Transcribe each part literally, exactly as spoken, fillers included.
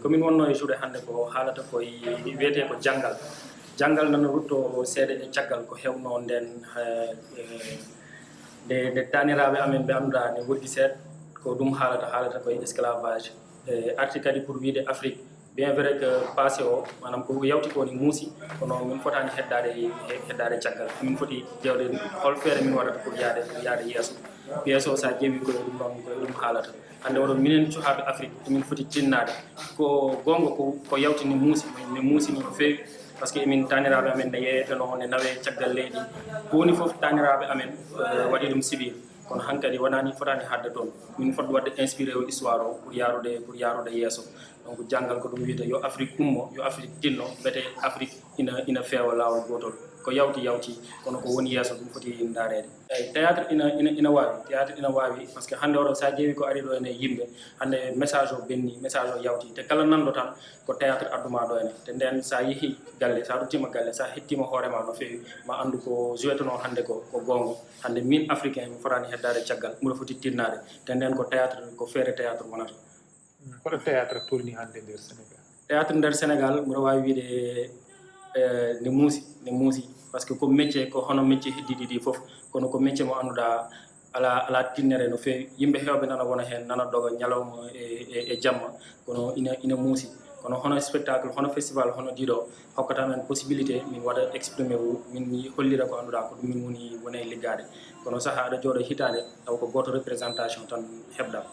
Ko min wonnoo e jouer hannde ko haalata koye wiyetee ko janngal. Janngal nana rutto seeɗa e caggal ko heewnoo ndeen, eh, eh, nde, nde taaniraaɓe amen ɓe annduɗaa ne woddi seeɗa, ko ɗum haalata, haalata koye esclavage. Eh, arti kadi pour wiyde Afrique, bien vrai que passé o, maanaam ko yawti ko ne muusi, kono min fotaani heddaade, heddaade caggal. Min foti ƴeewde hol feere min waɗata pour yahde, pour yahde yeeso. Yeeso, so a ƴeewi, ko e ɗum ɗoon, ko e ɗum haalata. Hannde oɗo, minen suhaaɓe Afrique, emin foti tinnaade. Ko goonga ko, ko yawti ne muusi, ne muusi no feewi, parce que emin taaniraaɓe amen ne yeeyetenoo, ne nawee caggal leydi. Ko woni fof taaniraaɓe amen, eh, waɗi ɗum sibir. Kono hankadi wonaani, fotaani haɗde toon. Min foti waɗde inspiré o histoire o pour yaarude, pour yaarude yeeso. Donc janngal ko ɗum wiyata yo Afrique ummo, yo Afrique tinno, mbete Afrique ina, ina feewa laawol gootol. Ko yawti, yawti, kono ko woni yeeso ɗum foti ndaareede. Eyi, théâtre ina, ina, ina waawi, théâtre ina waawi, parce que hannde oɗo, so a ƴeewi ko ari ɗo ene yimɓe, hannde message o benni, message o yawti, te kala nanɗo tan ko théâtre adduma ɗo ene. Te ndeen, so a yehi galle, so a ruttiima galle, so a hettiima hoore ma no feewi, ma anndu ko jouetenoo hannde ko, ko goonga. Hannde min africain, mi fotaani heddaade caggal, mboɗo foti tinnaade. Te ndeen ko théâtre, ko feere théâtre wonata. Koɗo théâtre tolni hannde nder Sénégal? Théâtre nder Sénégal, mboɗo waawi wiyde, eh, ne muusi, ne muusi. Parce que ko métier, ko hono métier heddiiɗi ɗi fof, kono ko métier mo annduɗaa alaa, alaa tinnere no feewi. Yimɓe heewɓe nana wona heen, nana doga ñalawma e, e, e jamma, kono ina, ina muusi. Kono hono spectacle, hono festival, hono ɗiɗo, hokkata men possibilité min waɗa exprimé wu, min hollira ko annduɗaa ko ɗum min woni, woni e liggaade. Kono saha aɗa jooɗo hitaande, taw ko gooto représentation tan heɓɗa.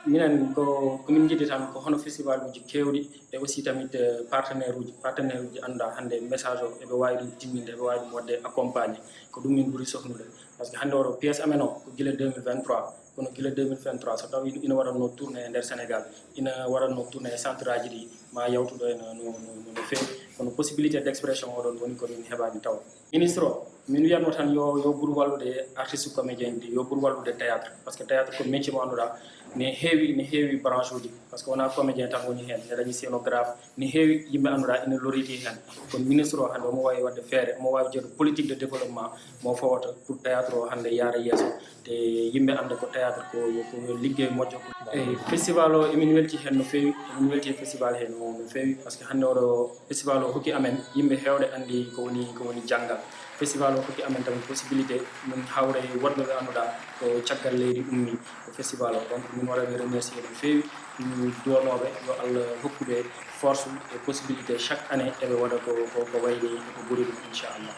Minen ko, ko min njiɗi tan ko hono festival uji keewɗi, e aussi tamit, eh, partenaire uji, partenaire uji annduɗaa hannde message o eɓe waawi ɗum timminde, eɓe waawi ɗum waɗde accompagné. Ko ɗum min ɓuri sohlude. Parce que hannde oɗo pièce amen o ko gila deux mille vingt-trois, kono gila deux mille vingt-trois so tawi ina waɗatnoo tournée e nder Sénégal, ina waɗatnoo tournée e centre aji ɗi, ma yawtuɗo e no, no, no, no feewi. Kono possibilité d'expression oɗon woni ko min heɓaani taw. Ministre o, min wiyatno tan yo, yo ɓur wallude artiste comédien ji, yo ɓur wallude théâtre. Parce que théâtre ko métier mo annduɗaa ne heewi, ne heewi branche uji. Parce que wonaa comédien tan woni heen, ne dañi scénographe, ne heewi yimɓe annduɗaa ina loriti heen. Kono ministre o hannde omo waawi waɗde feere, omo waawi jeeɗo politique de développement mo fawata pour théâtre o hannde yaara yeeso. Te yimɓe annda ko théâtre ko, ko liggey moƴƴo. Eyi, festival o emin welti heen no feewi, emin welti e festival he no, no feewi, parce que hannde oɗo festival o hokki amen yimɓe heewɓe anndi ko woni, ko woni janngal. Festival o hokki amen tan possibilité min hawra e woɗɓe ɓe annduɗaa ko caggal leydi ummi ko festival o. Donc min waɗa ɓe remercier no feewi, min duwanooɓe yo Allah hokku ɓe force et possibilité chaque année eɓe waɗa ko, ko, ko wayni ko ɓuri ɗum, inchallah.